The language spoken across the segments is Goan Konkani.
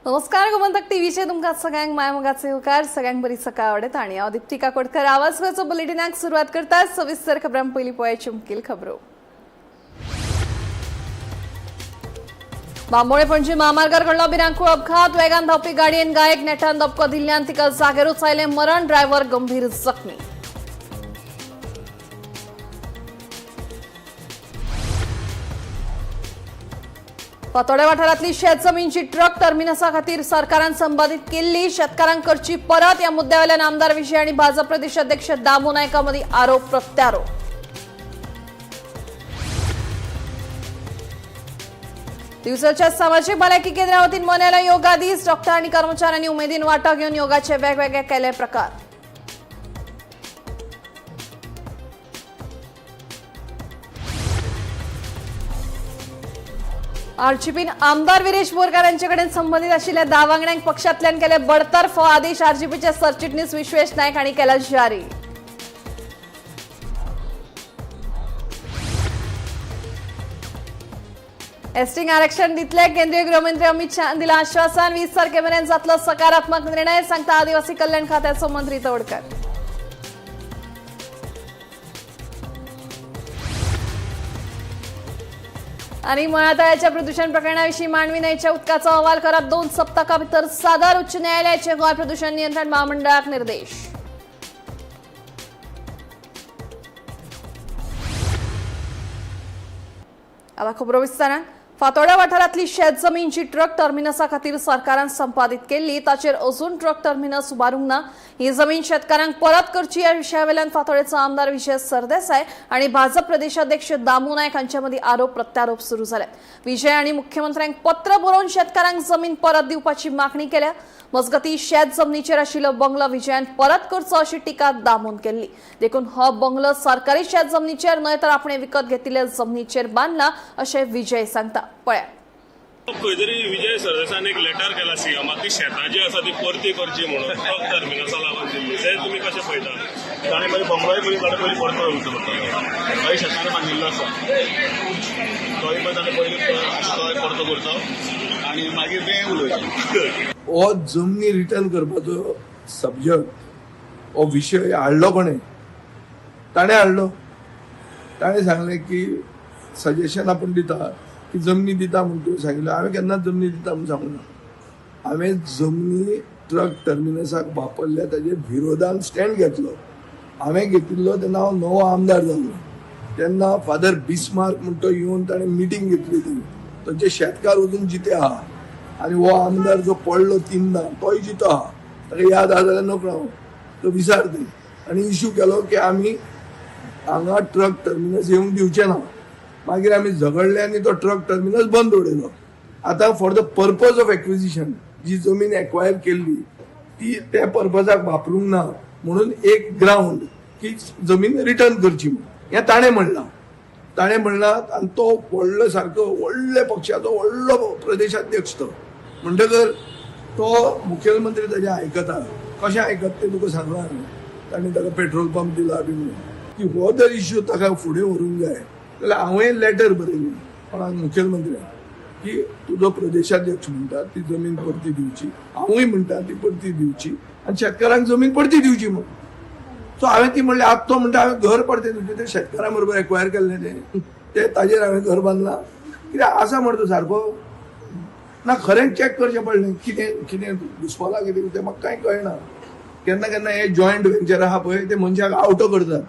नमस्कार, गोमंतक टीव्हीचे तुमकां सगळ्यांक मायमोगाचे येवकार. सगळ्यांक बरी सकाळ आवडत आणि हांव दीप्ती काकोडकर. आवाज गोंयचो बुलेटिनाक सुरवात करता. सविस्तर खबरां पयलीं पळयाची मुखेल खबरो. बांबोळे पणजी महामार्गार घडलो भिरांकूळ अपघात. वेगान धांवपी गाडयेन गायक नेटान धपको दिल्ल्यान तिका जाग्यारूच आयलें मरण. ड्रायव्हर गंभीर जखमी. फातोड्या वाठारांतली शेत जमीनची ट्रक टर्मिनसा खातीर सरकारान संपादीत केल्ली शेतकारांक करची परत. या मुद्द्यावेल्यान आमदार विजय आणि भाजप प्रदेशाध्यक्ष दामू नायकामध्ये आरोप प्रत्यारोप. दिवसाच्या सामाजिक भलायकी केंद्रा वतीन मनयला योगा दीस. डॉक्टर आणि कर्मचाऱ्यांनी उमेदीन वांटो घेऊन योगाचे वेगवेगळे केले प्रकार. आरजीपीन आमदार विरेश बोरकार यांच्याकडे संबंधित आशिल्ल्या 10 वांगड्यांक पक्षांतल्यान केले बडतर्फ. आदेश आरजीपीचे सरचिटणीस विश्वेश नायक हांणी केला जारी. एसटींक आरक्षण दितले, केंद्रीय गृहमंत्री अमित शहान दिला आश्वासन. 20 तारखेमेरेन जातलो सकारात्मक निर्णय, सांगता आदिवासी कल्याण खात्याचो मंत्री तवडकर. आणि मळातळ्याच्या प्रदूषण प्रकरणाविषयी मांडवी न्हंयेच्या उदकाचो अहवाल करात 2 सप्तकां भितर सादर. उच्च न्यायालयाचे गोंय प्रदूषण नियंत्रण महामंडळाक निर्देश. आता खबरो विस्तारान. फातोड्या वाठारांतली शेत जमीन जी ट्रक टर्मिनसा खातीर सरकारान संपादीत केल्ली ताचेर अजून ट्रक टर्मिनस उबारूंक ना. ही जमीन शेतकारांक परत करची ह्या विशयावेल्यान फातोडेचो आमदार विजय सरदेसाय आणि भाजप प्रदेशाध्यक्ष दामू नायक हांचे मदीं आरोप प्रत्यारोप सुरू जाले. विजय आणि मुख्यमंत्र्यांक पत्र बरोवन शेतकारांक जमीन परत दिवपाची मागणी केल्या. मजगती शेत जमनीचेर आशिल्लो बंगलो विजयान परत करचो अशी टिका दामून केल्ली. देखून हो बंगलो सरकारी शेत जमनीचेर न्हय तर आपणे विकत घेतिल्ल्या जमनीचेर बांदला अशें विजय सांगता. पळया. खंय तरी विजय सरदेसायन एक लेटर केला सीएमाक ती शेतां जी आसा ती परती करची म्हणून, ट्रक टर्मिनसा लागून दिल्ली. ते तुमी कशें पळयता? ताणें पयलीं बंगलोय पयलीं ताणें पयलीं परतो करचो पडटलो. तोय शेतान बांदिल्लो आसा, तोय पळय ताणें पयलीं तोय परतो करचो आनी मागीर तें उलोवचें. हो जमनी रिटर्न करपाचो सब्जक्ट, हो विशय हाडलो कोणें? ताणें हाडलो. ताणें सांगलें की सजेशन आपूण दिता की जमनी दिता म्हूण तुवें सांगिल्लें. हांवें केन्नाच जमनी दिता म्हूण सांगूं ना. हांवें जमनी ट्रक टर्मिनसाक वापरल्या ताजे विरोधान स्टँड घेतलो. हांवें घेतिल्लो तेन्ना हांव नवो आमदार जाल्लो. तेन्ना फादर बिस्मार्क म्हण तो येवन ताणें मिटींग घेतली. थंय थंयचे शेतकार अजून जिते आहा आनी हो आमदार जो पडलो तिनदां तोय जितो आहा. ताका याद आहा जाल्यार नकळो हांव, तो विसार थंय आनी इशू केलो की आमी हांगा ट्रक टर्मिनस येवंक दिवचे ना. मागीर आमी झगडले आनी तो ट्रक टर्मिनस बंद उडयलो. आतां for the purpose of acquisition जी जमीन एक्वायर केल्ली ती त्या पर्पजाक वापरूंक ना म्हणून एक ग्रावंड की जमीन रिटर्न करची म्हणून हें ताणें म्हणलां. ताणें म्हणलां आनी तो व्हडलो सारको व्हडल्या पक्षाचो व्हडलो प्रदेशाध्यक्ष तो. म्हणटकर तो मुखेलमंत्री ताजें आयकता. कशें आयकत तें तुका सांगलां हांवें. ताणें ताका पेट्रोल पंप दिला बी म्हणून की हो जर इश्यू ताका फुडें व्हरूंक जाय जाल्यार हांवें लेटर बरयली कोणाक, मुखेलमंत्र्याक, की तुजो प्रदेशाध्यक्ष म्हणटा ती जमीन परती दिवची, हांवूय म्हणटा ती परती दिवची आनी शेतकारांक जमीन परती दिवची म्हणून. सो हांवें ती म्हणलें. आतां तो म्हणटा हांवें घर परतें दिवचें. तें शेतकारां बरोबर एक्वायर केल्लें तें तें ताजेर हांवें घर बांदलां. कित्याक आसा मरे तो सारको ना. खरें चॅक करचें पडलें कितें कितें घुसपलां कितें तें म्हाका कांय कळना. केन्ना केन्ना हे जॉयंट वेंचर आहा पळय ते मनशाक आवटो करतात.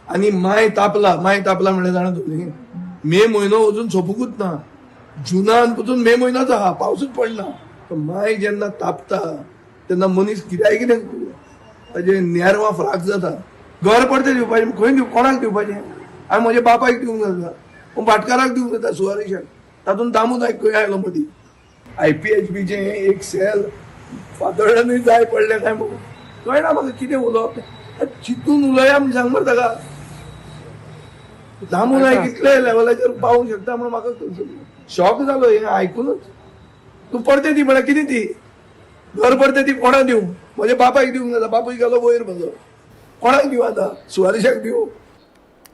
आनी माय तापला, माय तापला म्हणल्यार जाणा तुमी, मे म्हयनो अजून सोंपूंकूच ना. जुनान पसून मे म्हयनोच आहा, पावसूच पडना. तो माय जेन्ना तापता तेन्ना मनीस कित्याय कितें ताजे नेरवां फ्राक जाता. घर परतें दिवपाचें खंय दिवं, कोणाक दिवपाचें? हांवें म्हज्या बापायक दिवंक जाता, पूण भाटकाराक दिवंक जाता सुवारेशाक. तातूंत दामू नायक खंय आयलो मदीं? आयपीएचबीचें एक सेल फातोड्यानूय जाय पडलें काय म्हणून कळना म्हाका कितें उलोवप तें. चिंतून उलया म्हूण सांग मरे ताका. दामू नायक इतले लेवलाचेर पावूंक शकता म्हणून म्हाका शॉक जालो हें आयकुनूच. तूं परतें दी म्हळ्यार कितें ती घर परतें ती कोणाक दिवं? म्हज्या बापायक दिवंक जाता, बापूय गेलो वयर म्हजो. कोणाक दिवं आतां? सुवारेशाक दिवं?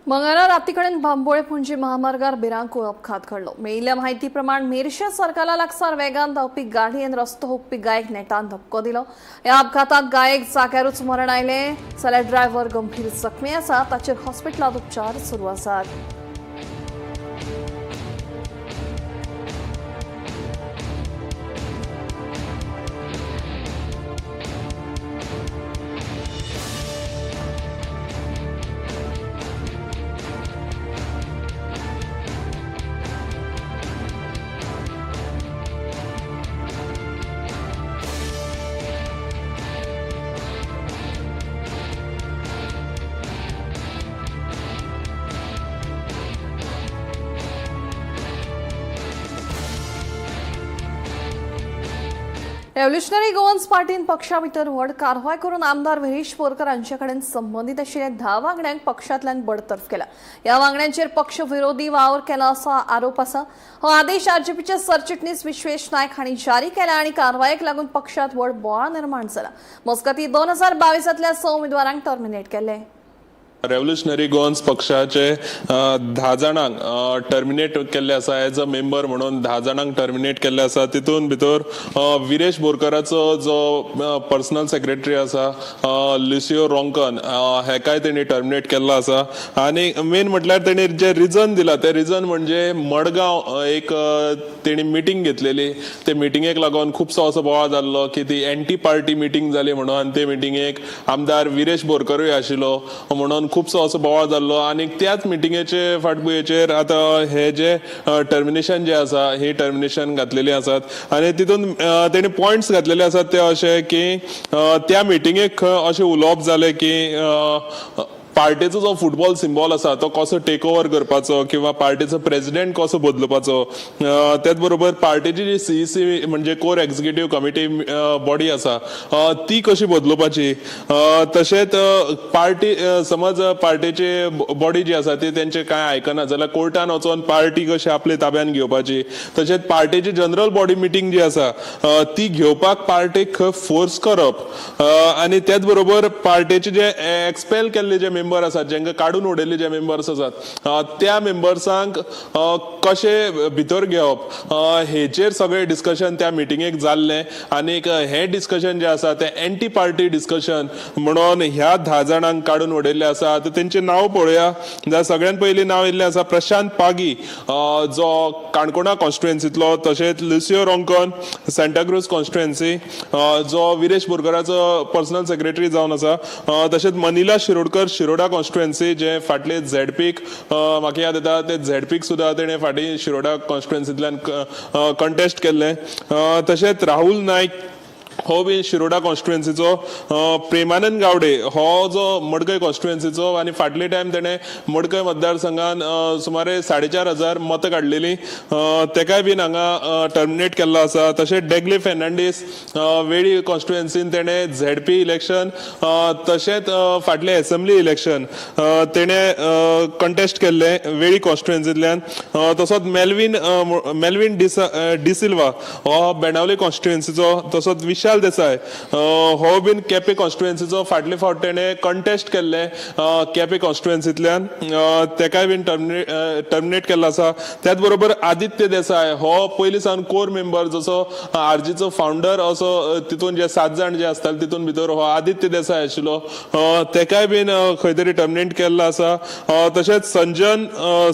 मंगळारा रातीकडेन बांबोळे पणजी महामार्गार भिरांकूळ अपघात घडलो. मेळिल्ल्या म्हायती प्रमाण मेरशे सर्कला लागसार वेगान धांवपी गाडयेन रस्तो हुपपी गायक नेटान धपको दिलो. ह्या अपघातात गायक जाग्यारूच मरण आयलें जाल्यार ड्रायव्हर गंभीर जखमी आसा. ताचेर हॉस्पिटलांत उपचार सुरू आसात. रेव्होल्युशनरी गोवन्स पार्टीन पक्षा भितर व्हड कारवाय करून आमदार विरेश बोरकर हांचे कडेन संबंदीत आशिल्ल्या 10 वांगड्यांक पक्षांतल्यान बडतर्फ केला. ह्या वांगड्यांचेर पक्ष विरोधी वावर केला असो आरोप आसा. हो आदेश आरजीपीचे सरचिटणीस विश्वेश नायक हांणी जारी केला आनी कारवायेक लागून पक्षांत व्हड बोवाळ निर्माण जाला. मजगतीं 2022तल्या 6 उमेदवारांक टर्मिनेट केले. रेव्होल्युशनरी गोवन्स पक्षाचे 10 जाणांक टर्मिनेट केल्ले आसा. एज अ मेंबर म्हणून 10 जाणांक टर्मिनेट केल्ले आसा. तितून भितर विरेश बोरकराचो जो पर्सनल सेक्रेटरी आसा लुसियो रोंकन हेकाय तेणी टर्मिनेट केल्लो आसा. आनी मेन म्हटल्यार तेणी जे रिजन दिला ते रिजन म्हणजे मडगांव एक तेणी मिटींग घेतलेली, ते मिटिंगेक लागून खुबसो असो बोवाळ जाल्लो की ती एंटी पार्टी मिटींग जाली म्हणून, आनी ते मिटिंगेक आमदार विरेश बोरकरूय आशिल्लो म्हणून खुबसो असो बोवाळ जाल्लो. आनी त्याच मिटिंगेचे फाटभुंयेचेर आतां हे जे टर्मिनेशन जे आसा ही टर्मिनेशन घातलेली आसात. आनी तितून तेणी पॉयंट्स घातलेले आसात ते अशे की त्या मिटिंगेक अशें उलोवप जालें की पार्टेचो जो फुटबॉल सिम्बॉल आसा तो कसो टेक ओवर करपाचो किंवा पार्टेचो प्रेजिडेंट कसो बदलपाचो, त्याच बरोबर पार्टेची जी सीईसी म्हणजे कोर एक्झिक्युटीव कमिटी बॉडी आसा ती कशी बदलपाची, तशेंच पार्टी समज पार्टेची बॉडी जी आसा ती तेंचे कांय आयकना जाल्यार कोर्टान वचोन पार्टी कशी आपले ताब्यान घेवपाची, तशेंच पार्टेची जनरल बॉडी मिटींग जी आसा ती घेवपाक पार्टेक फोर्स करप, आनी त्याच बरोबर पार्टेचे जे एक्सपेल केल्ले जे मेंबर आसात, जेंका काडून उडयल्ले जे मेंबर्स आसात त्या मेंबर्सांक कशे भितर घेवप हेचेर सगळें डिस्कशन त्या मिटिंगेक जाल्लें. आनीक हें डिस्कशन जें आसा तें एंटी पार्टी डिस्कशन म्हणून ह्या 10 जाणांक काडून उडयल्लें आसा. आतां तेंचें नांव पळोवया. जाल्यार सगळ्यान पयलीं नांव येयल्लें आसा प्रशांत पागी जो काणकोणा कॉन्स्टिट्युएन्सींतलो, तशेंच लुसियो रोंकन सांताक्रूज कॉन्स्टिट्युएन्सी जो विरेश बोरकराचो पर्सनल सेक्रेटरी जावन आसा, तशेंच मनिला शिरोडकर शिरोडा कॉन्स्टिट्युएन्सी जे फाटले झेडपीक म्हाका याद येता ते झेडपीक सुद्दां तेणें फाटीं शिरोडा कॉन्स्टिट्युएन्सींतल्यान कंटेस्ट केल्लें, तशेंच राहुल नायक हो बी शिरोडा कॉन्स्टिट्युएन्सीचो, प्रेमानंद गावडे हो जो मडकय कॉन्स्टिट्युएन्सीचो आनी फाटले टायम तेणें मडकय मतदारसंघान सुमारे 4,500 मतां काडलेलीं, तेकाय बीन हांगा टर्मिनेट केल्लो आसा. तशेंच डेगले फेर्नांडीस वेळी कॉन्स्टिट्युएन्सीन तेणें झेडपी इलेक्शन तशेंच फाटलें एसेंब्ली इलेक्शन तेणें कंटेस्ट केल्लें वेळी कॉन्स्टिट्युएन्सींतल्यान. तसोच मेल्विन डिसिल्वा हो बेणावली कॉन्स्टिट्युएन्सीचो, तसोच विशाल देसाय हो बीन केपे कॉन्स्टिट्युएन्सीचो फाटले फावट तेणें कंटेस्ट केल्ले केपे कॉन्स्टिट्युएन्सींतल्यान, तेकाय बीन टर्मिनेट केल्लो आसा. त्याच बरोबर आदित्य देसाय हो पयलीं सावन कोर मेंबर जसो आरजीचो फावंडर असो तितून जे 7 जाण जे आसताले तितून भितर हो आदित्य देसाय आशिल्लो, तेकाय बीन खंय तरी टर्मिनेट केल्लो आसा. तशेंच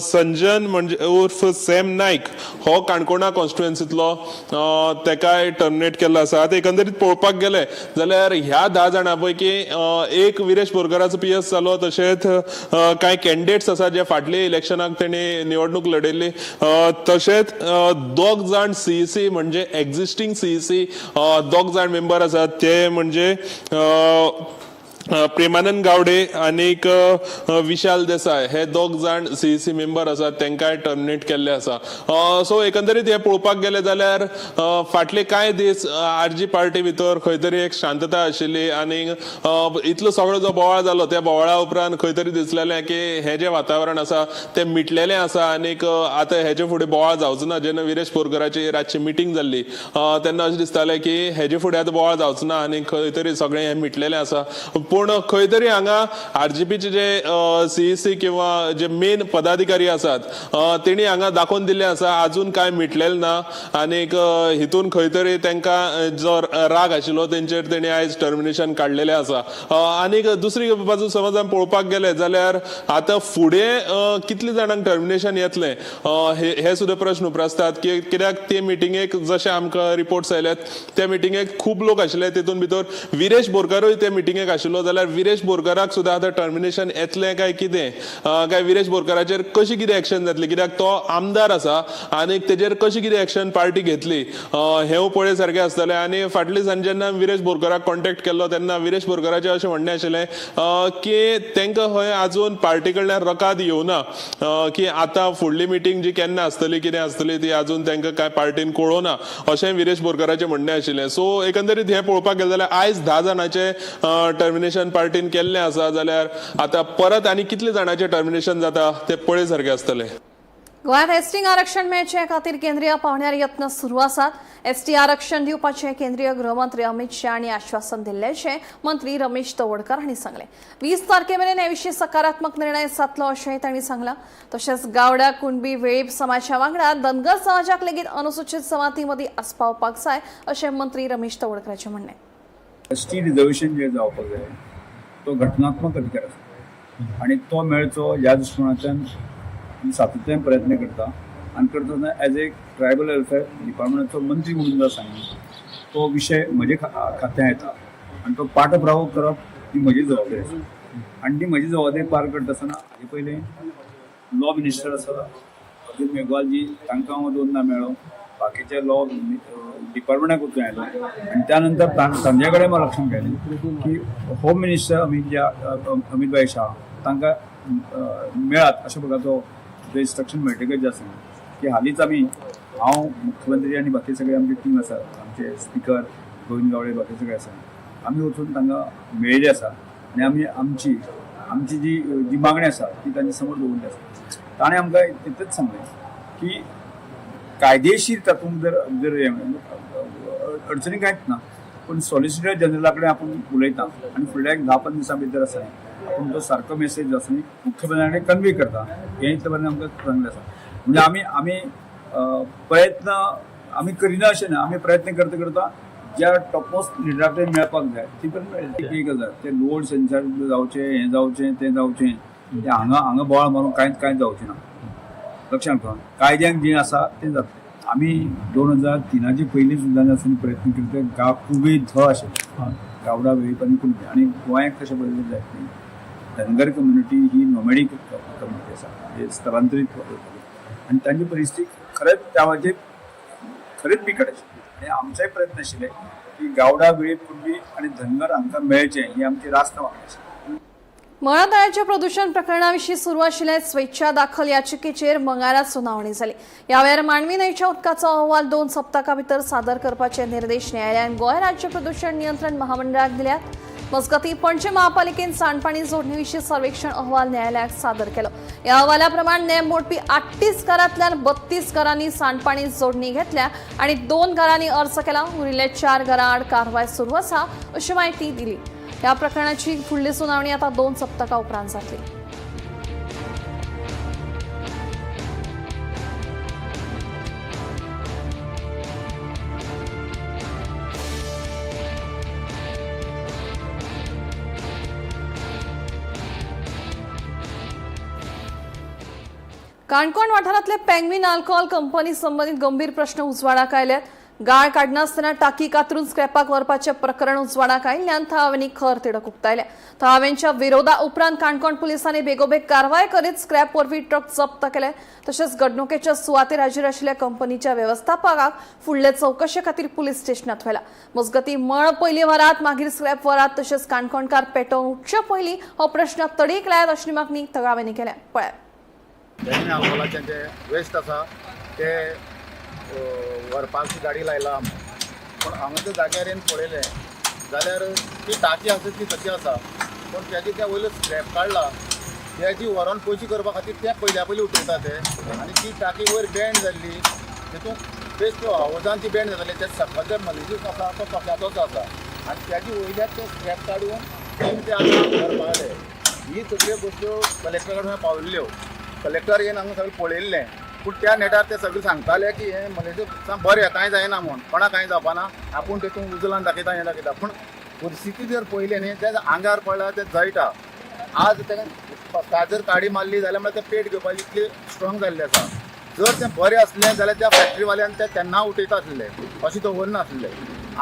संजन म्हणजे उर्फ सॅम नायक हो काणकोणा कॉन्स्टिट्युएन्सींतलो, तेकाय टर्मिनेट केल्लो आसा. आतां एकंदरीत पळोवपाक गेले जाल्यार ह्या 10 जाणां पैकी एक विरेश बोरकराचो पीएस जालो, तशेंच कांय कॅन्डिडेट्स आसात जे फाटले इलेक्शनाक तेणी निवडणूक लढयल्ली, तशेंच 2 जाण सीईसी म्हणजे एक्झिस्टींग सीईसी 2 जाण मेंबर आसात ते म्हणजे प्रेमानंद गावडे आनीक विशाल देसाय हे 2 जाण सीईसी मेंबर आसात तेंकाय टर्मिनेट केल्ले आसा. सो एकंदरीत हे पळोवपाक गेले जाल्यार फाटले कांय दीस आरजी पार्टी भितर खंय तरी एक शांतता आशिल्ली आनी इतलो सगळो जो बोवाळ जालो त्या बोवाळा उपरांत खंय तरी दिसलेलें की हें जें वातावरण आसा तें मिटलेलें आसा आनीक आतां हेजे फुडें बोवाळ जावचो ना. जेन्ना विरेश बोरकराची रातची मिटींग जाल्ली तेन्ना अशें दिसतालें की हेजे फुडें आतां बोवाळ जावचो ना आनी खंय तरी सगळें हें मिटलेलें आसा. पूण पूण खंय तरी हांगा आरजीपीचे जे सीईसी किंवा जे मेन पदाधिकारी आसात तेणी हांगा दाखोवन दिल्लें आसा अजून कांय मिटलेलें ना आनीक हितून खंय तरी तांकां जो राग आशिल्लो तेंचेर तेणी आयज टर्मिनेशन काडलेलें आसा. आनीक दुसरी बाजू समज आमी पळोवपाक गेले जाल्यार आतां फुडें कितले जाणांक टर्मिनेशन येतलें हे सुद्दां प्रश्न उप्रासतात की कित्याक ते मिटिंगेक जशे आमकां रिपोर्ट्स आयल्यात त्या मिटिंगेक खूब लोक आशिल्ले, तितून भितर विरेश बोरकारूय ते मिटिंगेक आशिल्लो जाल्यार विरेश बोरकाराक सुद्दां आतां टर्मिनेशन येतलें काय कितें, काय विरेश बोरकाराचेर कशी कितें एक्शन जातली कित्याक तो आमदार आसा आनी तेजेर कशी कितें एक्शन पार्टी घेतली हें पळय सारकें आसतलें. आनी फाटले दिसान जेन्ना विरेश बोरकाराक कॉन्टेक्ट केल्लो तेन्ना विरेश बोरकाराचें अशें म्हणणें आशिल्लें की तांकां हय अजून पार्टी कडल्यान रकाद येवना की आतां फुडली मिटींग जी केन्ना आसतली कितें आसतली ती अजून तांकां कांय पार्टीन कळोवना अशें विरेश बोरकाराचें म्हणणें आशिल्लें. सो एकंदरीत हें पळोवपाक गेलें जाल्यार आयज 10 जाणांचें टर्मिनेशन पार्टीन केल्लें आसा जाल्यार आतां परत आनी कितले जाणांचें टर्मिनेशन जाता तें पळय सारकें आसतलें. गोंयांत एसटी आरक्षण मेळचे खातीर केंद्रीय पावंड्यार यत्न सुरू आसात. एसटी आरक्षण दिवपाचें केंद्रीय गृहमंत्री अमित शाह हांणी आश्वासन दिल्ल्याचें मंत्री रमेश तवडकर हांणी सांगलें. 20 तारखे मेरेन हे विशीं सकारात्मक निर्णय जातलो अशेंय तांणी सांगलां. तशेंच गावडा, कुणबी, वेळीप समाजा वांगडा धनगर समाजाक लेगीत अनुसूचित जमाती मदीं आस्पावपाक जाय अशें मंत्री रमेश तवडकराचें म्हणणें. एसटी रिजर्वेशन जे जावपाक जाय तो घटनात्मक अधिकार आसा आनी तो मेळचो ह्या दृश्टीकोनांतल्यान सातत्यान प्रयत्न करता आनी करता आसतना एज ए ट्रायबल वेलफेअर डिपार्टमेंटाचो मंत्री म्हणून जर सांगू तो विशय म्हजे खात्यां येता आनी तो पाठपुरावो करप ही म्हजी जबाबदारी आसा आनी ती म्हजी जबाबदारी पार करता आसतना हाजे पयलीं लॉ मिनिस्टर आसा अर्जून मेघवालजी तांकां हांव 2दा मेळ्ळो, बाकीचे लॉ डिपार्टमेंटाक वचून आयलो आनी त्या नंतर तांचे कडेन लक्षांत आयलें की होम मिनिस्टर अमित भाई शाह तांकां मेळात अशा प्रकारचो इन्स्ट्रक्शन मेळटकच जे आसा की हालींच आमी हांव मुख्यमंत्री आनी बाकी सगळे आमची टीम आसा, आमचे स्पिकर गोविंद गावडे बाकी सगळे आसा, आमी वचून तांकां मेळिल्ले आसा आनी आमी आमची आमची जी जी मागणी आसा ती तांच्या समोर दवरिल्ली आसा. ताणें आमकां तितलेंच सांगलें की कायदेशीर तातूंत जर जर अडचणी कांयच ना, पूण सॉलिसिटर जनरला कडेन आपूण उलयता आनी फुडल्या एक 10-15 दिसां भितर आसा आपूण तो सारको मेसेज आसा न्ही मुख्यमंत्र्या कडेन कन्वे करता हें इतलें पर्यंत आमकां सांगलें आसा. म्हणजे आमी आमी प्रयत्न आमी करिना अशें ना, आमी प्रयत्न करता करता ज्या टॉपमोस्ट लिडरा कडेन मेळपाक जाय ती पण मेळ्ळी. एक गजाल ते लोड सेन्सर जावचें, हें जावचें, तें जावचें, तें हांगा हांगा बोवाळ मारून कांयच कांयच जावचें ना. लक्षांत ठेवा, कायद्यान जें आसा तें जातलें. आमी 2003 पयलीं सुद्दां आसून प्रयत्न केले गांव कुबे ध आशिल्ले गावडा, वेळीप आनी कुणबी आनी गोंयाक तशें पळयलें जायत न्ही. धनगर कम्युनिटी ही नोमॅडीक कम्युनिटी आसा, म्हणजे स्थलांतरीत आनी तांची परिस्थिती खरेंच त्या वेळाचेर खरेंच बिकट आशिल्ली. आनी आमचेय प्रयत्न आशिल्ले की गावडा, वेळीप, कुणबी आनी धनगर हांकां मेळचें ही आमची रास्त मागणी आशिल्ली. मळा प्रदूषण प्रकरणाविशीं सुरू आशिल्ल्या स्वेच्छा दाखल याचिकेचेर मंगळारा सुनावणी जाली. ह्या वेळार मांडवी न्हंयच्या उदकाचो अहवाल 2 सप्तकां भितर सादर करपाचे निर्देश न्यायालयान गोंय राज्य प्रदूषण नियंत्रण महामंडळाक दिल्यात. मजगतीं पणजे महापालिकेन सांडपाणी जोडणीविशीं सर्वेक्षण अहवाल न्यायालयाक सादर केलो. ह्या अहवाला प्रमाण नेम मोडपी 38 घरांतल्यान 32 घरांनी सांडपाणी जोडणी घेतल्या आनी 2 घरांनी अर्ज केला. उरिल्ल्या 4 घरां आड कारवाय सुरू आसा अशी माहिती दिली. या प्रकरणाची फुडली सुनावणी आता 2 सप्तकां उपरांत जातली. काणकोण वाठारांतले पेंग्विन अल्कोहोल कंपनी संबंदीत गंभीर प्रश्न उजवाडाक आयल्यात. गाळ काडनासतना टाकी कातरून स्क्रॅपाक व्हरपाचें प्रकरण उजवाडाक आयिल्ल्यान थळाव्यांनी खर तिडक उक्तायल्या. थळाव्यांच्या विरोधा उपरांत काणकोण पुलिसांनी बेगोबेग कारवाय करीत स्क्रॅप वरवीं ट्रक जप्त केले. तशेंच घडणुकेच्या सुवातेर हाजीर आशिल्ल्या कंपनीच्या वेवस्थापकाक फुडले चवकशे खातीर पुलीस स्टेशनात व्हेला. मजगतीं मळ पयलीं व्हरात मागीर स्क्रॅप व्हरात तशेंच काणकोणकार पेटोवन उठचे पयलीं हो प्रश्न तडीक लायात अशी मागणी थळाव्यांनी केल्या. पळयात. पेंग्विन अल्कोहोलाचें जें वेस्ट आसा तें व्हरपाक गाडी लायला आमी, पूण हांगा त्या जाग्यार येवन पळयलें जाल्यार ती टाकी आसा ती तशी आसा, पूण तेजे ते वयलो स्क्रॅप काडला तेजी व्हरोन पयशे करपा खातीर ते पयल्या पयलीं उठयता ते आनी ती टाकी वयर बँड जाल्ली तितूंत बेश्ट आवाजान ती बँड जाताली. ते सकयल जे मलिजीस आसा तो कश्याचोच आसा आनी तेजे वयल्यान ते स्क्रॅप काडून तेमी ते आतां व्हरपा लागले. ही सगळ्यो गोश्ट्यो कलेक्टरा कडेन पावयल्ल्यो. कलेक्टर येवन हांगा सगळें पळयल्लें, पूण त्या नेटार ते सगळे सांगताले की हें मलेचे बरें कांय जायना म्हूण, कोणाक कांय जावपाना, आपूण तितून उजलान दाखयता, हें दाखयता. पूण परिस्थिती जर पळयली न्ही, ते आंगार पडला ते जळटा. आज ताका जर काडी मारली जाल्यार म्हळ्यार ते पेट घेवपाची इतली स्ट्रॉंग जाल्ले आसा. जर तें बरें आसलें जाल्यार त्या फॅक्टरीवाल्यान ते तेन्ना उठयता आसले, अशें दवरनासले.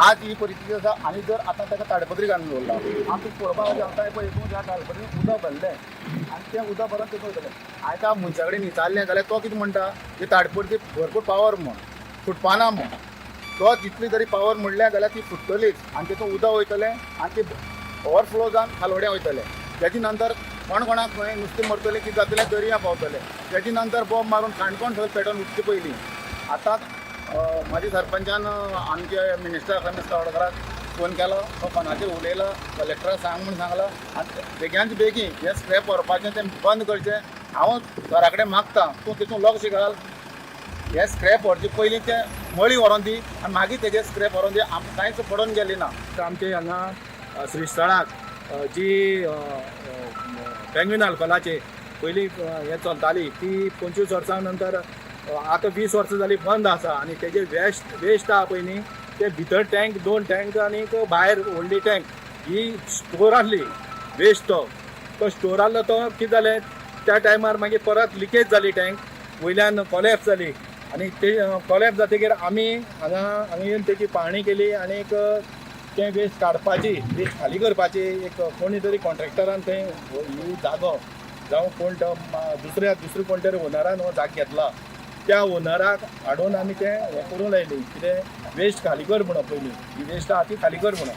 आज ही परिस्थिती आसा. आनी जर आतां ताका ताडपत्री घालून दवरला, आमी पळोवपाक आतां पळय हितून ह्या ताडपत्री उदक भरलें आनी तें उदक भरून तितून वयतलें. आतां मनशा कडेन विचारलें जाल्यार तो कितें म्हणटा, ही ताडपत्री भरपूर पावर म्हूण फुटपाना म्हूण. तो जितली तरी पावर म्हणलें जाल्यार ती फुट्टलीच आनी तितून उदक वयतलें आनी ती ओवरफ्लो जावन खालोड्यां वयतलें. तेजे नंतर कोण कोणाक खंय नुस्तें मरतलें, कितें जातलें, दर्या पावतलें. तेजे नंतर बॉम्ब मारून काणकोण थंय पेटोवन उठचे पयलीं आतां म्हाजे सरपंचान आमचे मिनिस्टर रमेश तवडकराक फोन केलो. तो फोनाचेर उलयलो, कलेक्टराक सांग म्हूण सांगलां आनी बेगिनाच बेगीन हें स्क्रॅप व्हरपाचें तें बंद करचें. हांव घरा कडेन मागता, तूं तितून लक्ष घाल. हे स्क्रॅप व्हरचे पयलीं तें मळी व्हरोन दी आनी मागीर तेजे स्क्रॅप व्हरोन दी. आमकां कांयच पडोन गेलें ना. आमचे हांगा श्रीस्थळाक जी पेंग्वीन अल्कोहोलाचे पयलीं हें चलताली ती 25 वर्सां नंतर आतां 20 वर्सां जाली बंद आसा. आनी तेजे वेस्ट आहा पळय न्ही, ते भितर टँक, दोन टँक आनी एक भायर व्हडली टँक ही स्टोर आहली वेस्ट. तो तो स्टोर आहलो, तो कितें जालें, त्या टायमार मागीर परत लिकेज जाली, टँक वयल्यान कोलॅप्स जाली. आनी ते कोलॅप्स जातकीर आमी हांगा हांगा येवन तेजी पाहणी केली आनी एक तें वेस्ट काडपाची, वेस्ट खाली करपाची एक कोणी तरी कॉन्ट्रॅक्टरान थंय ही जागो जावं कोण तो दुसऱ्या दुसरे कोण तरी ओनरान हो जागो घेतला, त्या ओनराक हाडून आमी तें हें करूंक लायली, कितें वेस्ट खाली कर म्हणून, पयलीं ही वेस्ट आहा ती खाली कर म्हणून.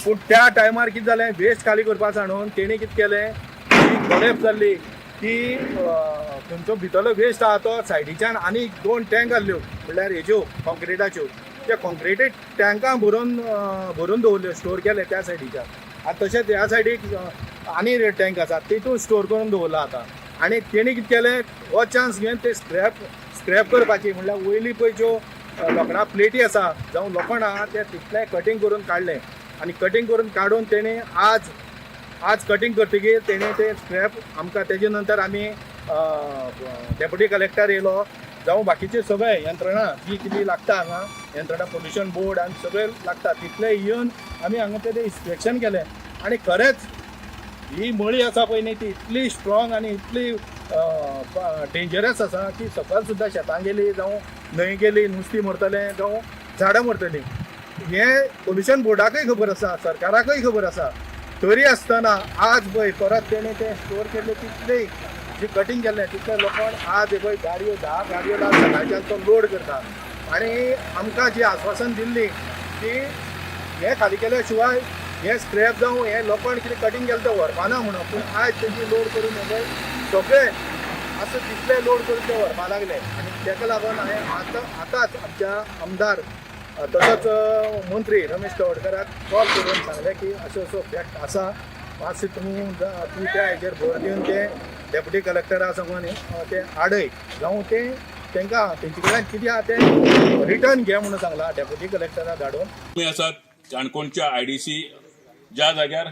पूण त्या टायमार कितें जालें, वेस्ट खाली करपा सांडून तेणी कितें केलें, ती कोलॅप्स जाल्ली ती खंयचो भितरलो वेस्ट आहा तो सायडीच्यान आनी दोन टँक आहल्यो, म्हणल्यार हेज्यो कॉन्क्रिटाच्यो, त्या कॉन्क्रिटेड टँकां भरून भरून दवरल्यो, स्टोर केले त्या सायडीच्यान. आनी तशेंच ह्या सायडीक आनी टँक आसा, तितून स्टोर करून दवरला आतां. आनी तेणी कितें केलें, हो चान्स घेवन ते स्क्रॅप करपाची म्हणल्यार वयली पळय ज्यो लोखणा प्लेटी आसा जावं लोखण आहा तें तितलें कटींग करून काडलें. आनी कटींग करून काडून तेणी आज आज कटींग करतकीर तेणी ते स्क्रॅप आमकां. तेजे नंतर आमी डेप्युटी कलेक्टर येयलो, जावं बाकीचे सगळे यंत्रणा जी कितें लागता हांगा यंत्रणा, पोल्युशन बोर्ड आनी सगळे लागता तितले येवन आमी हांगा तेजें इन्स्पेक्शन केलें. आनी खरेंच ही मळी आसा पळय न्ही, ती इतली स्ट्रॉंग आनी इतली डेंजरस आसा की सकयल सुद्दां शेतां गेली जावं न्हंय गेली, नुस्तीं मरतलें जावं झाडां मरतलीं. हें पोल्युशन बोर्डाकय खबर आसा, सरकाराकय खबर आसा. तरी आसतना आज पळय परत तेणें तें स्टोर केल्लें तितलें जी कटींग केल्लें तितलें लोखण आज हे पळय गाडयो, 10 गाडयो आज सकाळच्यान तो लोड करता. आनी आमकां जी आस्वासन दिल्ली की हें खाली केल्या शिवाय हें स्क्रॅप जावं हें लोखण कितें कटींग केलें तें व्हरपाना म्हणून, पूण आयज तेजी लोड करून हे पळय सगळे आसा तितले लोड करून ते व्हरपा लागले. आनी तेका लागून हांवें आतां आतांच आमच्या आमदार तसोच मंत्री रमेश तवडकराक कॉल करून सांगलें की असो असो फॅक्ट आसा, मातशें तुमी तूं त्या हेजेर भर दिवन ते डेप्युटी कलेक्टरा सांगून ते आडय जावं ते तांकां तेंचे कडल्यान कितें आहा तें रिटर्न घे म्हणून सांगलां डेप्युटी कलेक्टराक धाडून. आमी आसात काणकोणच्या आयडीसी, ज्या जाग्यार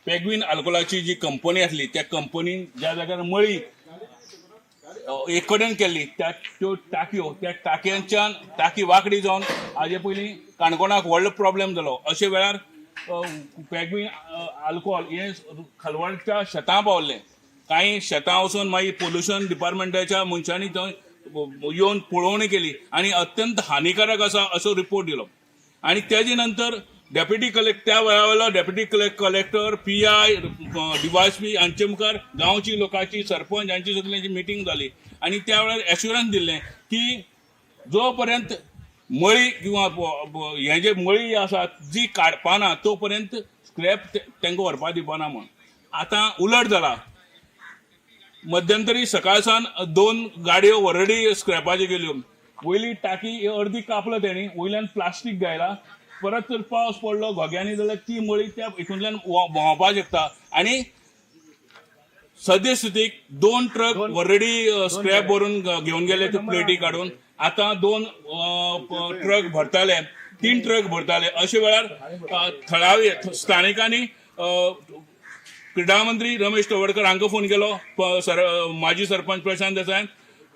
पेगवीन अल्कोहोलाची जी कंपनी आसली, त्या कंपनीन ज्या जाग्यार मळी एक कडेन केल्ली, त्या त्यो टाकयो, त्या टाकयांच्यान टाकी वांकडी जावन हाजे पयलीं काणकोणाक व्हडलो प्रॉब्लेम जालो. अशे वेळार पेगवीन आल्कोहोल हें खालवडच्या शेतां पावल्लें. कांय शेतां वचून मागीर पोल्युशन डिपार्टमेंटाच्या मनशांनी थंय येवन पळोवणी केली आनी अत्यंत हानिकारक आसा असो रिपोर्ट दिलो. आनी तेजे नंतर डेप्युटी कलेक्टर, त्या वेळा वयलो डेप्युटी कलेक्टर, पीआय, डीवायएसपी हांचे मुखार गांवची लोकांची, सरपंच हांची सगळ्यांची मिटींग जाली आनी त्या वेळार एश्युरन्स दिल्लें की जो पर्यंत मळी किंवा हे जे मळी आसा जी काडपाना तो पर्यंत स्क्रॅप तांकां व्हरपा दिवपाना म्हूण. आतां उलट जाला. मध्यंतरी सकाळ सावन दोन गाडयो ऑलरेडी स्क्रॅपाच्यो गेल्यो. वयली टाकी ही अर्दी कापला तेणी, वयल्यान प्लास्टीक घायला. परत जर पावस पडलो घोग्यांनी जाल्यार ती मळी त्या हितूंतल्यान व्हांवपाक शकता. आनी सद्यस्थितीक दोन ट्रक ऑलरेडी स्क्रॅप भरून घेवन गेले ते प्लेटी काडून. आतां दोन ट्रक भरताले, तीन ट्रक भरताले. अशे वेळार थळावे स्थानिकांनी क्रीडा मंत्री रमेश तवडकर हांकां फोन केलो, माजी सरपंच प्रशांत देसायान,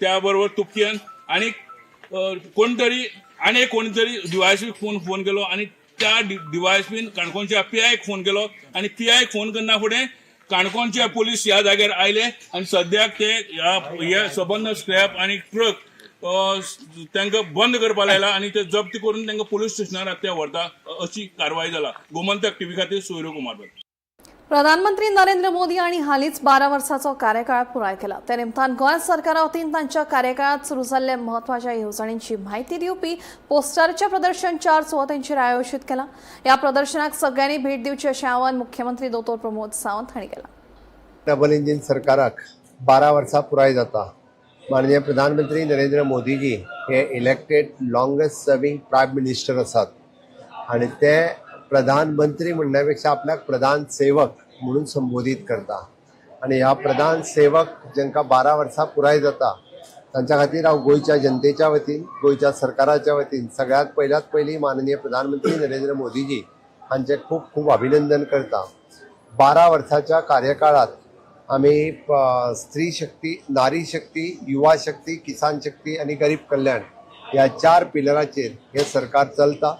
त्या बरोबर तुपकियान आनी कोण तरी आनी कोण तरी डीवायएसपीक फोन केलो आनी त्या डीवायएसपीन काणकोणच्या पीआयक फोन केलो आनी पीआयक फोन करना फुडें काणकोणचे पोलीस ह्या जाग्यार आयले आनी सद्याक ते ह्या सबंद स्क्रॅप आनी ट्रक तांकां बंद करपा लायला आनी ते जप्त करून तांकां पोलीस स्टेशनार ते व्हरता अशी कारवाय जाला. गोमंतक टीव्ही खातीर सूर्य कुमार. प्रधानमंत्री नरेंद्र मोदी हांणी हालींच 12 वर्सांचो कार्यकाळ पुराय केला. त्या निमतान गोंय सरकारा वतीन तांच्या कार्यकाळात सुरू जाल्ल्या म्हत्वाच्या येवजण्यांची म्हायती दिवपी पोस्टराचें प्रदर्शन 4 सुवातांचेर आयोजीत केलां. ह्या प्रदर्शनाक सगळ्यांनी भेट दिवची अशें आवाहन मुख्यमंत्री दोतोर प्रमोद सावंत हांणी केलां. डबल इंजीन सरकाराक 12 वर्सां पुराय जाता. माननीय प्रधानमंत्री नरेंद्र मोदीजी हे elected longest serving prime minister आसात आनी ते प्रधानमंत्री म्हणण्या पेक्षा आपल्याक प्रधान सेवक म्हणून संबोधीत करता आनी ह्या प्रधान सेवक जांकां 12 वर्सां पुराय जाता तांच्या खातीर हांव गोंयच्या जनतेच्या वतीन, गोंयच्या सरकाराच्या वतीन सगळ्यांत पयल्यात पयलीं माननीय प्रधानमंत्री नरेंद्र मोदीजी हांचें खूब खूब अभिनंदन करता. 12 वर्साच्या कार्यकाळात आमी स्त्री शक्ती, नारी शक्ती, युवा शक्ती, किसान शक्ती आनी गरीब कल्याण ह्या 4 पिलराचेर हें सरकार चलता.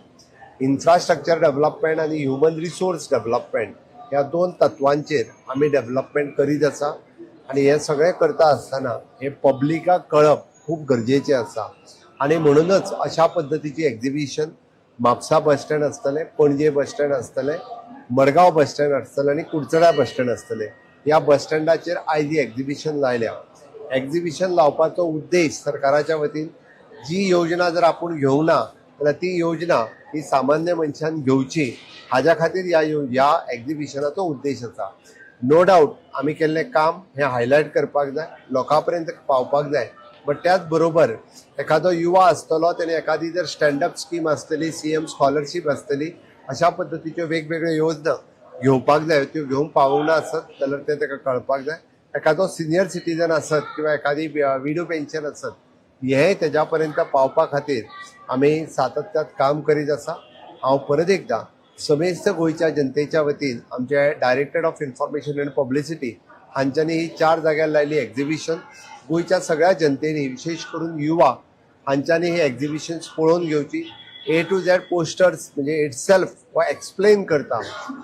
इन्फ्रास्ट्रक्चर डेव्हलपमेंट आनी ह्युमन रिसोर्स डेव्हलपमेंट ह्या 2 तत्वांचेर आमी डेव्हलपमेंट करीत आसा आनी हें सगळें करता आसतना हें पब्लिकाक कळप खूब गरजेचें आसा आनी म्हणूनच अशा पद्दतीची एक्झिबिशन म्हापसा बस स्टँड आसतलें, पणजे बस स्टँड आसतलें, मडगांव बस स्टँड आसतलें आनी कुडचड्यार बस स्टँड आसतलें. ह्या बस स्टँडाचेर आयज ही एक्झिबिशन लायल्या. एक्झिबिशन लावपाचो उद्देश सरकाराच्या वतीन जी योजना जर आपूण घेवंक ना जाल्यार ती योजना ही सामान्य मनशान घेवची हाज्या खातीर ह्या एक्झिबिशनाचो उद्देश आसा. नो डावट आमी केल्लें काम हें हायलायट करपाक जाय, लोकां पर्यंत पावपाक जाय, बट त्याच बरोबर एखादो युवा आसतलो तेणे एखादी जर स्टँडअप स्कीम आसतली, सीएम स्कॉलरशीप आसतली, अशा पद्दतीच्यो वेगवेगळ्यो योजना घेवपाक जाय. त्यो घेवंक पावूंक ना आसत जाल्यार तें ताका कळपाक जाय. एखादो सिनियर सिटीजन आसत किंवा एखादी विडो पेन्शन आसत, हें तेज्या पर्यंत पावपा खातीर आमी सातत्यात काम करीत आसा. हांव परत एकदां समेस्त गोंयच्या जनतेच्या वतीन आमचे director of information and publicity हांच्यांनी ही 4 जाग्यार लायली एक्झिबिशन. गोंयच्या सगळ्या जनतेनी, विशेश करून युवा हांच्यांनी ही एक्झिबिशन्स पळोवन घेवची. ए टू झॅड पोस्टर्स म्हणजे इटसेल्फ हो एक्सप्लेन करता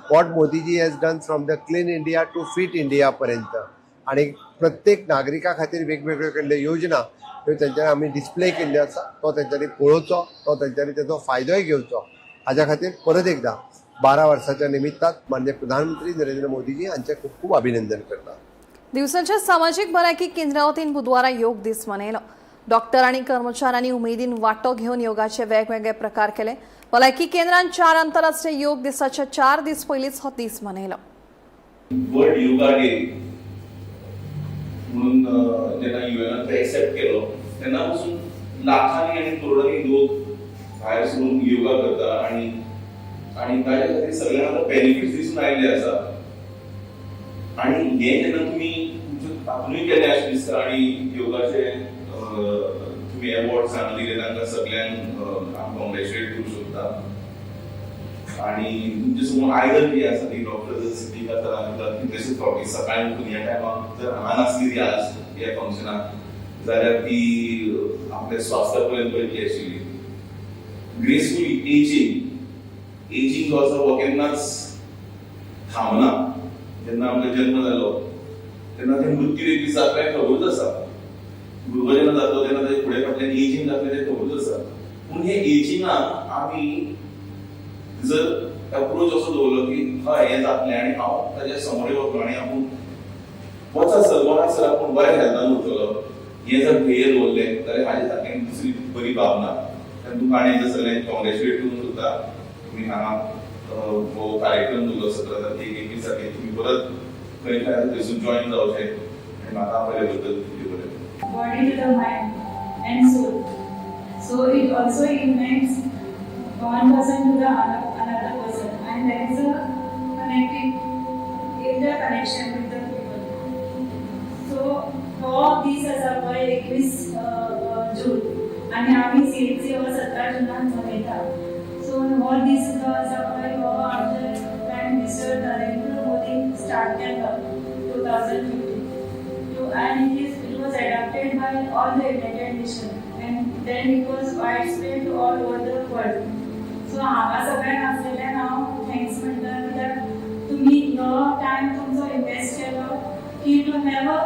what Modiji has done from the clean India to fit India पर्यंत आनी प्रत्येक नागरिका खातीर वेगवेगळ्यो केल्ल्यो योजना ह्यो तेंच्यांनी आमी डिस्प्ले केल्ल्यो आसा. तो तेंच्यांनी पळोवचो, तो तेंच्यांनी तेजो फायदोय घेवचो. हाज्या खातीर परत एकदां 12 वर्साच्या निमित्तान माननीय प्रधानमंत्री नरेंद्र मोदीजी हांचें खूब खूब अभिनंदन करता. दिवचलच्या सामाजीक भलायकी केंद्रा वतीन बुधवारा योग दीस मनयलो. डॉक्टर आनी कर्मचाऱ्यांनी उमेदीन वांटो घेवन योगाचे वेगवेगळे प्रकार केले. भलायकी केंद्रान 4 आंतरराष्ट्रीय योग दिसाच्या 4 दीस पयलींच हो दीस मनयलो. वर्ल्ड योगा डे म्हणून जेन्ना युएनान तो एक्सेप्ट केलो तेन्ना पासून लाखांनी आनी करोडांनी लोक भायर सरून योगा करता आनी आनी ताच्या खातीर सगळ्यांक आतां बेनिफिट्स दिसून आयिल्ले आसा. आनी हें जेन्ना तुमी तुमच्या तातूंय केलें अशें दिसता आनी योगाचे तुमी एवॉर्ड हांगा दिले तांकां सगळ्यांक हांव कॉंग्रेच्युलेट करूं शकता. आणि तुमचे समोर आयदन जी आसा ती डॉक्टर सिद्धिका सरान कितलेशेच फावटी सकाळी उठून ह्या टायमाक जर हांगा नासली ती आज ह्या फंक्शनाक जाल्यार ती आपल्या स्वास्थ्या पर्यंत वयतली आशिल्ली. ग्रेसफूल एजींग, एजींग जो आसा हो केन्नाच थांबना. जेन्ना आमकां जन्म जालो तेन्ना ते मृत्यू एक दीस जातले हें खबरूच आसा. भुरगो जेन्ना जातलो तेन्ना तेजे फुडें फाटल्यान एजींग जातलें तें खबरूच आसा. पूण हे एजिंगाक आमी जर अप्रोच असो दवरलो की हय, हें जातलें आनी हांव ताच्या समोर वतलो आनी आपूण वचासर मरासर आपूण बऱ्या हेल्थान उरतलो, हें जर ध्येय दवरलें जाल्यार हाजे सारकें दुसरी बरी बाब ना. आनी तुमकां आनी एकदां सगळ्यांक कॉंग्रेच्युलेट करूंक सोदता. तुमी हांगा हो कार्यक्रम दवरलो 17 तारखेक, 21 तारखेक तुमी परत खंय खंय आसा थंयसून जॉईन जावचें आनी म्हाका आपयल्या बद्दल देव बरें करूं. Body to the mind and soul. So it also unites one person to the another person, and there is a connecting interconnection with the people. So हो दीस आसा पळय 21 जून आनी आमी सीएचसी हो 17 जुनाक मनयता. सो हो दीस जो आसा पळय हो आमचे prime minister Narendra Modi. Start केल्लो 2015 and it was adopted by all the United Nation and then it was widespread all over the world. So हांगा सगळ्यांक आसलेल्यान हांव thanks म्हणटा, कित्याक तुमी हो टायम तुमचो इन्वेस्ट केलो की to have a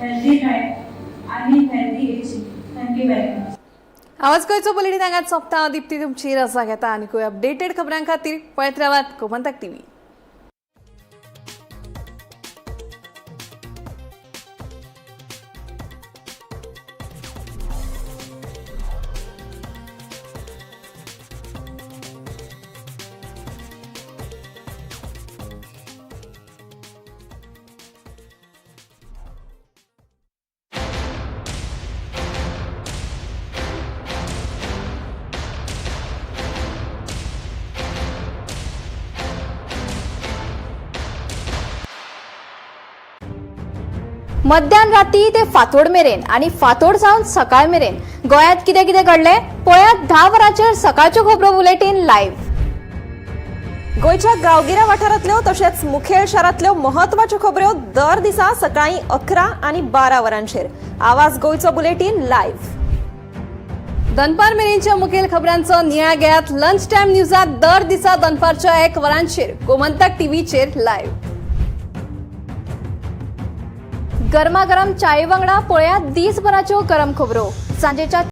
healthy life आनी healthy age. Thank you very much. आवाज गोंयचो बुलेटीन हांगाच सोंपता. दीप्ती तुमची रजा घेता. आनीकूय अपडेटेड खबरां खातीर पळयत रावात गोमंतक टीव्ही. मध्यान राती ते फांतोड मेरेन आनी फांतोड जावन सकाळ मेरेन गोंयांत कितें कितें घडलें पळयात 10 वरांचेर सकाळच्यो खबरो बुलेटीन लायव्ह. गोंयच्या गांवगिऱ्या वाठारांतल्यो तशेंच मुखेल शारांतल्यो म्हत्वाच्यो खबऱ्यो दर दिसा सकाळीं 11 आनी 12 वरांचेर आवाज गोंयचो बुलेटीन लायव्ह. दनपार मेरेनच्या मुखेल खबरांचो नियाळ घेयात लंच टायम न्यूजात दर दिसा दनपारच्या 1 वरांचेर गोमंतक टीव्हीचेर लायव्ह. गरमागरम चाये वांगडा पळयात दीसभराच्यो गरम खबरो सांजेच्या